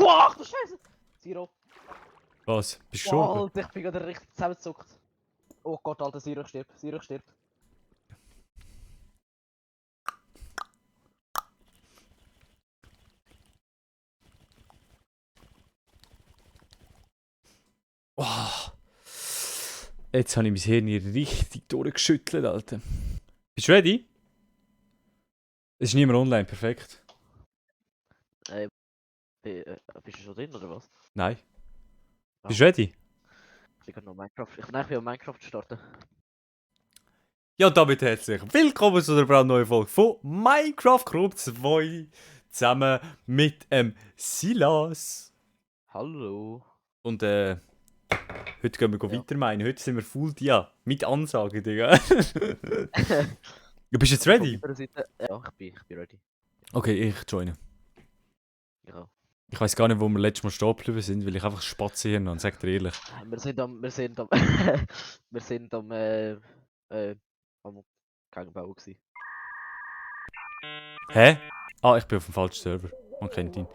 Boah, ach du Scheiße! Zero. Was? Bist du Boah, schon? Alter, ich bin gerade richtig zusammengezuckt. Oh Gott, Alter, Zero stirbt. Zero stirbt. Oh. Jetzt habe ich mein Hirn richtig durchgeschüttelt, Alter. Bist du ready? Es ist niemand online, perfekt. Bist du schon drin oder was? Nein. Ah. Bist du ready? Ich bin gerade noch Minecraft. Ich bin eigentlich Minecraft starten. Ja, damit herzlich willkommen zu einer brandneuen Folge von Minecraft Club 2 zusammen mit Silas. Hallo. Und heute gehen wir weiter meinen. Heute sind wir Full Dia mit Ansage, Digga. Bist du jetzt ready? Ja, ich bin ready. Okay, ich joine. Ja. Ich weiß gar nicht, wo wir letztes Mal stehen geblieben sind, weil ich einfach spazieren und sag dir ehrlich. Wir sind am Gegenbau gewesen. Hä? Ah, ich bin auf dem falschen Server. Man kennt ihn.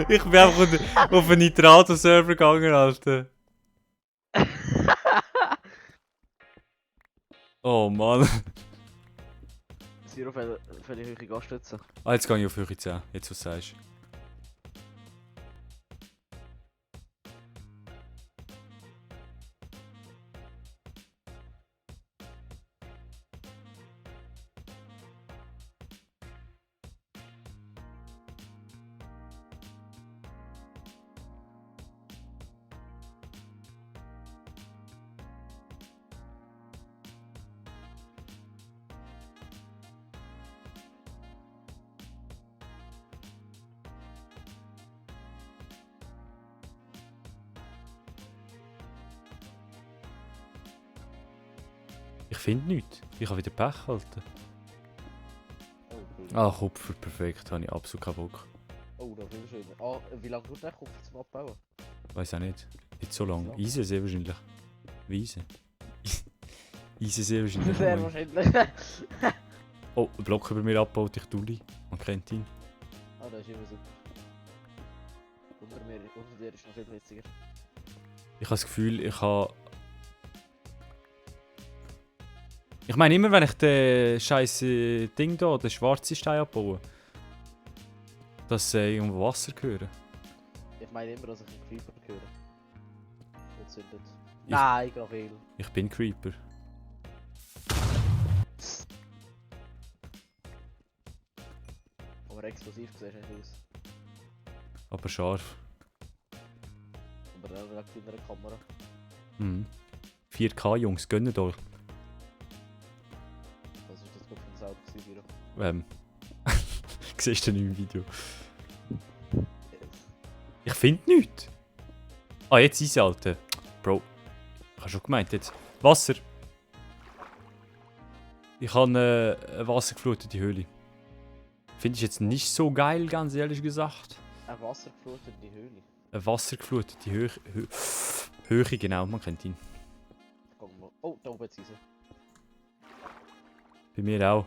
Ich bin einfach auf einen Nitrato-Server gegangen, Alter. Oh Mann. Zero für die höhere Gaststütze. Ah, jetzt gehe ich auf Höhe 10, jetzt was du sagst. Ich finde nichts. Ich habe wieder Pech, Alter. Ah, Kupfer, perfekt. Habe ich absolut keinen Bock. Oh, das ist schön. Ah, wie lange dauert der Kupfer zum Abbauen? Weiß auch nicht. Nicht so lang. Eisen sehr wahrscheinlich. Wie Eisen sehr wahrscheinlich. Sehr wahrscheinlich. Oh, ein Block über mir abgebaut, ich Dulli. Man kennt ihn. Ah, das ist immer super. Unter dir ist noch viel witziger. Ich habe das Gefühl, ich habe... Ich meine, immer wenn ich den scheiß Ding da, den schwarzen Stein abbaue, dass irgendwo Wasser hören. Ich meine immer, dass ich einen Creeper höre. Und zündet. Nein, Gravel. Ich bin Creeper. Aber explosiv siehst du nicht aus. Aber scharf. Aber wegen deiner Kamera. Mhm. 4K, Jungs, gönnt euch. Was ist das gerade für ein Auto gewesen, Biro? Siehst du nicht im Video. Ich finde nichts. Ah, jetzt ist es, Alter. Bro. Ich habe schon gemeint jetzt. Wasser. Ich habe eine wassergeflutete Höhle. Finde ich jetzt nicht so geil, ganz ehrlich gesagt. Eine wassergeflutete Höhle. Eine wassergeflutete Höhe, genau, man kennt ihn. Guck mal. Oh, da oben ist sie. Bei mir auch.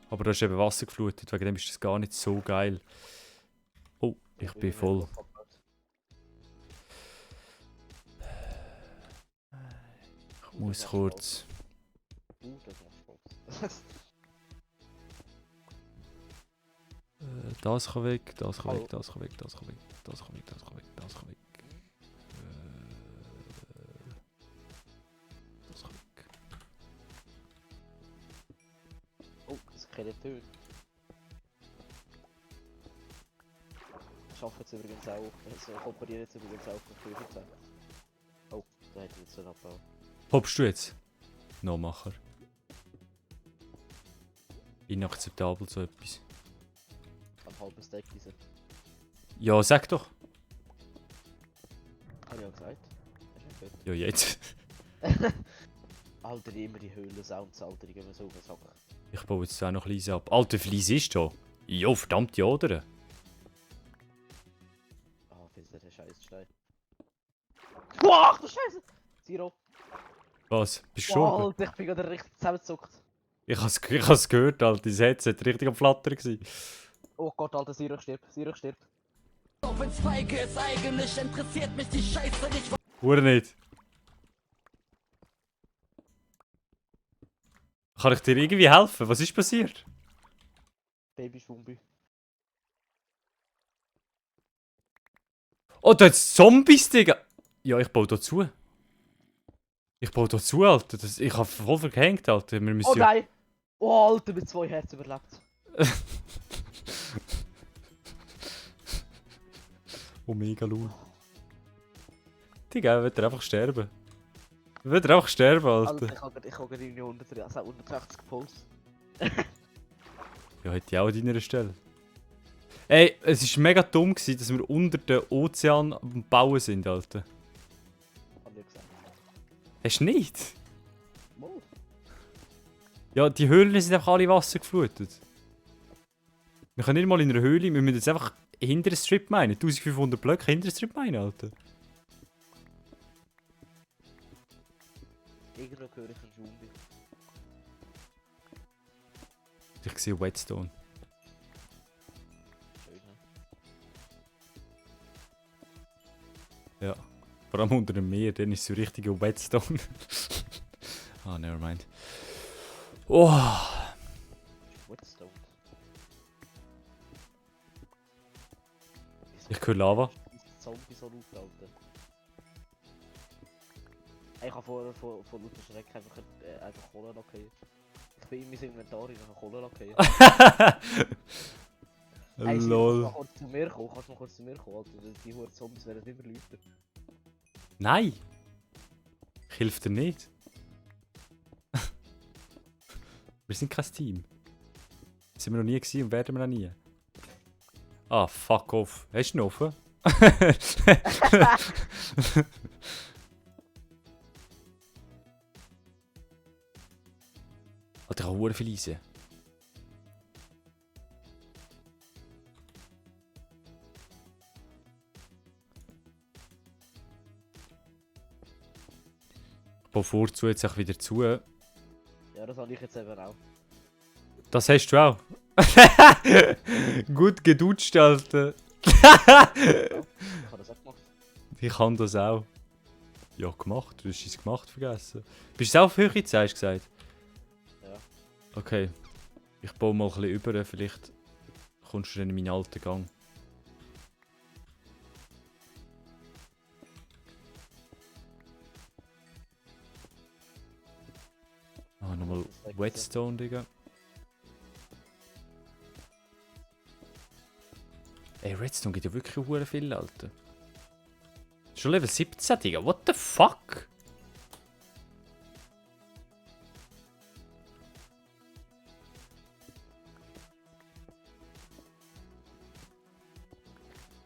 Aber da ist eben Wasser geflutet, wegen dem ist das gar nicht so geil. Oh, ich bin voll. Ich muss kurz. Das macht Spaß. Das kann weg, das kann weg, das kann weg, das kann weg, das kann weg, das kann weg, das kann weg. Das kann weg. Oh, Skeleton. Ich arbeite jetzt übrigens auch. Also ich operiere jetzt übrigens auch auf 15. Oh, da hätte ich jetzt einen Abbau. Hoppst du jetzt? Nochmacher. Inakzeptabel so etwas. Ein halbes Deck diese. Ja, sag doch. Hab ich ja gesagt. Hast du nicht Ja, jetzt. gehört? Alter, immer die Höhlen-Sounds, Alter, die gehen mir so auf den Sack. Ich baue jetzt auch noch ein bisschen ab. Alter, Flies ist da. Jo, verdammt, ja, oder? Ah, oh, der scheiß Stein. Boah, ach du Scheiße! Zero. Was? Bist du gestorben? Alter, ich bin gerade richtig zusammengezuckt. Ich has gehört, Alter. Dein Headset richtig am Flattern gewesen. Oh Gott, Alter, Siro stirbt. Siro stirbt. Auch wenn's feige ist, eigentlich interessiert mich die Scheiße nicht. Hure nicht. Kann ich dir irgendwie helfen? Was ist passiert? Baby-Schwumbi. Oh, da hat's Zombies, Digga! Ja, ich baue dazu. Ich baue dazu, Alter. Ich hab voll verhängt, Alter. Wir müssen Oh ja... nein! Oh Alter, mit 2 Herzen überlebt. Oh, mega lol. Digga, wird er einfach sterben. Wird er einfach sterben, Alter. Alter, ich habe gerade irgendwie 180 gepostet. Ja, hätte ich auch an deiner Stelle. Ey, es war mega dumm, gewesen, dass wir unter dem Ozean am Bauen sind, Alter. Hab ich gesagt. Hast du nicht? Mo. Ja, die Höhlen sind einfach alle wassergeflutet. Wir können nicht mal in einer Höhle, wir müssen jetzt einfach hinter den Strip meinen. 1500 Blöcke hinter den Strip meinen, Alter. Irgendwo höre ich einen Schwumbi. Ich sehe Whetstone. Schön, ne? Ja. Vor allem unter dem Meer, dann ist es so richtiger Whetstone. Ah, nevermind. Oh! Whetstone. Ich höre Lava. Ist Zombie so laut, Alter? Ich habe vor lauter Schreck einfach Kohle lackiert. Ich bin in mein Inventar in einer Kohle lackiert. Hey, Lol. kannst du mal kurz zu mir kommen? Kannst du mal kurz zu mir kommen, Alter? Die Huren Zombies werden nicht mehr Leute. Nein! Ich helfe dir nicht. Wir sind kein Team. Das sind wir noch nie gewesen und werden wir auch nie. Ah, fuck off. Hast du ihn offen? Alter, ich habe verdammt viel Eisen. Ich baue vorzu jetzt auch wieder zu. Ja, das habe ich jetzt eben auch. Das hast du auch. Gut gedutscht, Alter. Ich habe das auch gemacht. Ich kann das auch. Ja, gemacht. Du hast es gemacht vergessen. Bist du auch auf Höhe jetzt, hast du gesagt? Ja. Okay. Ich baue mal ein bisschen über, vielleicht kommst du dann in meinen alten Gang. Ah, nochmal Whetstone, Digga. Ey, Redstone gibt ja wirklich hure viel, Alter. Schon Level 17, Digga. What the fuck?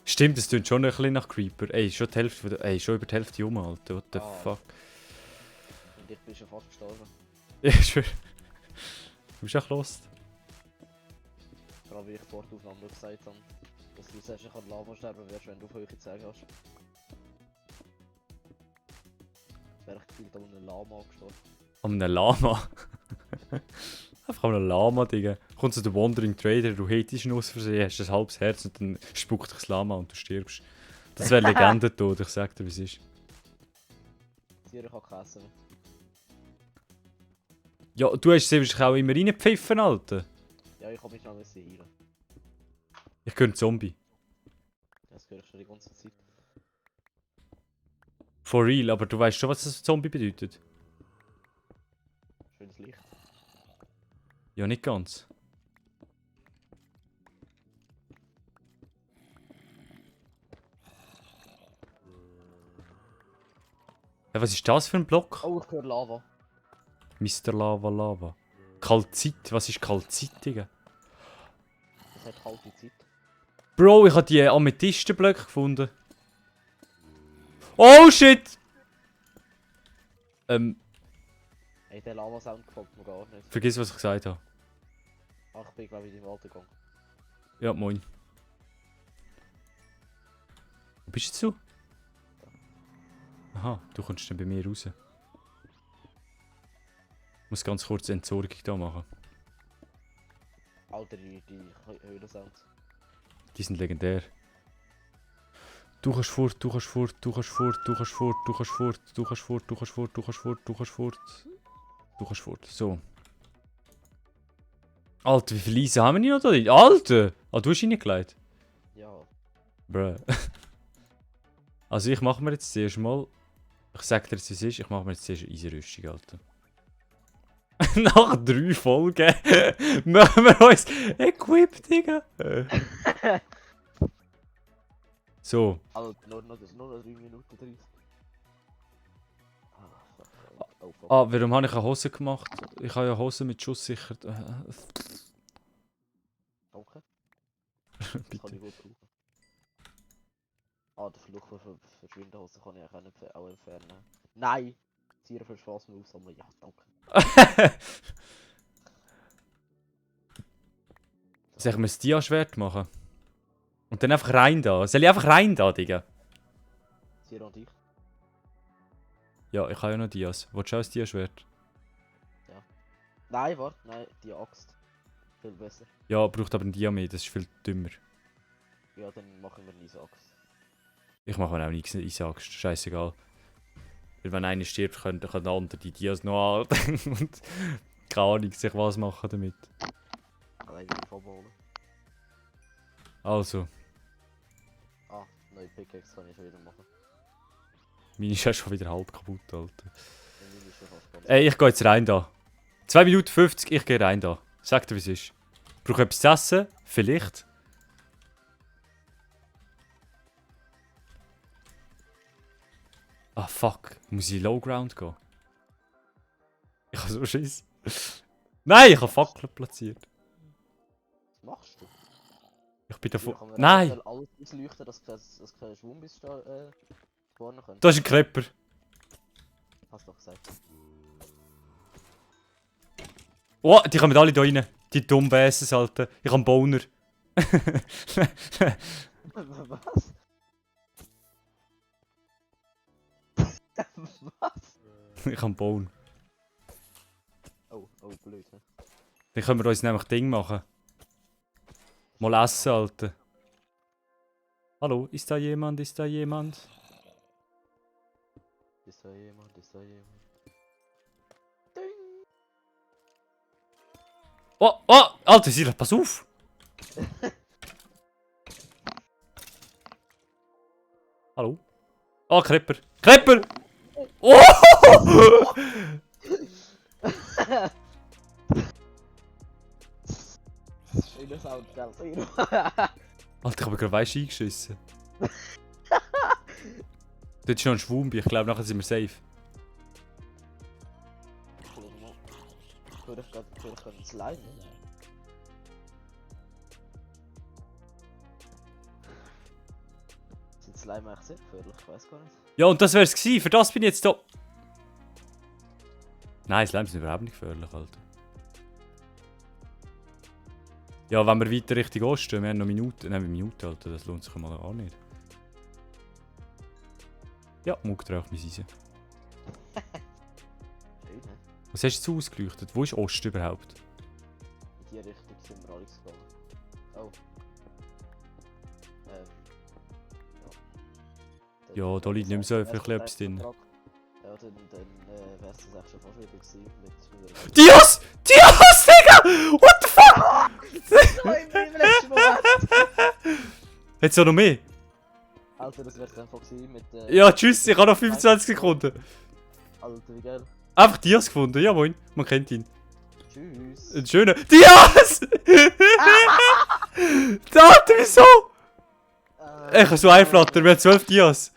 Stimmt, das tut schon ein bisschen nach Creeper. Ey, schon die Hälfte von der, ey, schon über die Hälfte um, Alter. What the Ah. fuck? Und ich bin schon fast gestorben. Ja, schwör. Du bist auch lost. Vor allem wie ich vor der Aufnahme gesagt habe, dass du sagst, ich kann Lava sterben wirst, wenn du auf Höhe Zähne hast. Das wäre ich gefühlt an einem Lama gestorben. An einem Lama. Einfach an einem Lama, Digga. Kommt so der Wandering Trader, du hatest ihn aus Versehen, hast ein halbes Herz und dann spuckt dich das Lama und du stirbst. Das wäre Legendentod, ich sag dir, wie es ist. Tiere kann kein Essen mehr. Ja, du hast sie wahrscheinlich auch immer reingepfiffen, Alter. Ja, ich kann mich noch ein bisschen heilen. Ich höre einen Zombie. Das höre ich schon die ganze Zeit. For real, aber du weißt schon, was das Zombie bedeutet. Schönes Licht. Ja, nicht ganz. Ja, was ist das für ein Block? Oh, ich höre Lava. Mr. Lava Lava. Kalzit, was ist Kalzit, Digga? Das hat kalte Zeit. Bro, ich habe die Amethystenblöcke gefunden. Oh shit! Ey, der Lava-Sound gefällt mir gar nicht. Vergiss, was ich gesagt habe. Ach, ich bin glaube ich in den alten Gang. Ja, moin. Wo bist jetzt du? Aha, du kommst dann bei mir raus. muss ganz kurz Entsorgung da machen. Alter, die Höhlensounds. Die sind legendär. Du kannst fort, du kannst fort, du kannst fort, du kannst fort, du kannst fort, du kannst fort, du kannst fort, du kannst fort, du kannst fort. Du kannst fort. So. Alter, wie viele Eisen haben wir noch da drin? Alter! Ah, du hast reingelegt? Ja. Bruh. Also ich mache mir jetzt zuerst mal... Ich sag dir jetzt, wie es ist. Ich mache mir jetzt zuerst eine Eisenrüstung, Alter. Nach 3 Folgen machen wir uns equipped, Digga. So. Alter, nur noch 3 Minuten 30. Ah, fuck. Oh, fuck. Ah, warum habe ich eine Hose gemacht? Ich habe ja Hose mit Schuss sicher. Danke. Das kann Bitte. ich gut brauchen. Ah, der Fluch für Verschwindenhose kann ich auch entfernen. Nein! Tiere für Spaß mal aufsammeln. Ja, danke. Soll ich mir das Dia-Schwert machen? Und dann einfach rein da. Soll ich einfach rein da, Digga? Tiere und ich. Ja, ich habe ja noch Dias. Willst du auch ein Dia-Schwert? Nein, warte. Nein, die Axt. Viel besser. Ja, braucht aber ein Dia mehr, das ist viel dümmer. Ja, dann machen wir nie so Axt. Ich mache mir auch nichts Axt, scheißegal. Weil wenn einer stirbt, kann der andere die Dias noch an und keine Ahnung, sich was machen damit. Allein die Vollballen. Also, Ah, neue Pickaxe kann ich schon wieder machen. meine ist ja schon wieder halb kaputt, Alter. Und meine ist schon fast ganz. Ey, ich gehe jetzt rein da. 2 Minuten 50, ich gehe rein da. Sag dir, wie es ist. Brauche etwas zu essen? Vielleicht. Ah, fuck. Muss ich Low Ground gehen? Ich habe so Schiss. Nein, ich habe Fackeln platziert. Was machst du? Ich bin davon... Hier kann man Nein! eventuell alles ausleuchten, dass kein Schwumbis spawnen können. Da ist ein Krepper. Hast du doch gesagt. Oh, die kommen alle da rein. Die dummen Wesen, Alter. Ich habe einen Boner. Was? Was? Ich habe einen Bone. Oh, blöd, ne? Dann können wir uns nämlich Ding machen. Mal essen, Alter. Hallo, ist da jemand? Ist da jemand? Ist da jemand? Ist da jemand? Oh, oh! Alter, Sila, pass auf! Hallo? Oh, Krepper! Krepper! Oh! Schöner Sound, gell? Zero. Alter, ich habe gerade Weiss eingeschissen. Dort ist noch ein Schwumbi, ich glaube, nachher sind wir safe. Würde ich gerade Slime? Sind Slime eigentlich sehr gefährlich? Ich weiß gar nicht. Ja, und das wär's gewesen, für das bin ich jetzt da. Nein, Slimes sind überhaupt nicht gefährlich, Alter. Ja, wenn wir weiter Richtung Osten, wir haben noch Minuten. Nein, Minuten, Alter, das lohnt sich mal auch nicht. Ja, Muck raucht mein Eisen. Schön, ne? Was hast du jetzt ausgeleuchtet? Wo ist Osten überhaupt? In die Richtung sind wir alle gegangen. Oh. Ja, da liegt nicht mehr so viel etwas drin. Ja, dann wär's das echt schon fast wieder gewesen mit... Dias! Dias, Digga! What the fuck? Nein, im letzten Moment! Hat's auch noch mehr? Alter, das wär's einfach gewesen mit... Ja, tschüss, ich habe noch 25 Sekunden. Alter, wie geil. Einfach Dias gefunden, ja moin, man kennt ihn. Tschüss. Ein schöner... Dias! Alter, wieso? Ich kann so einflattern, wir haben 12 Dias.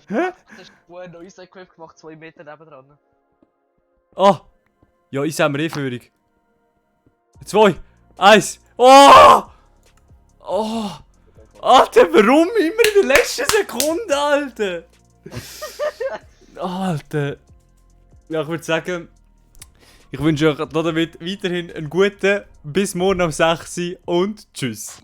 Das ist ein neues Equip gemacht, 2 Meter nebendran. Ah! Ja, ich seh mir eh Führung. 2, 1. Oh! Oh! Alter, warum immer in der letzten Sekunde, Alter? Alter. Ja, ich würde sagen, ich wünsche euch damit weiterhin einen guten bis morgen um 6 Uhr und tschüss.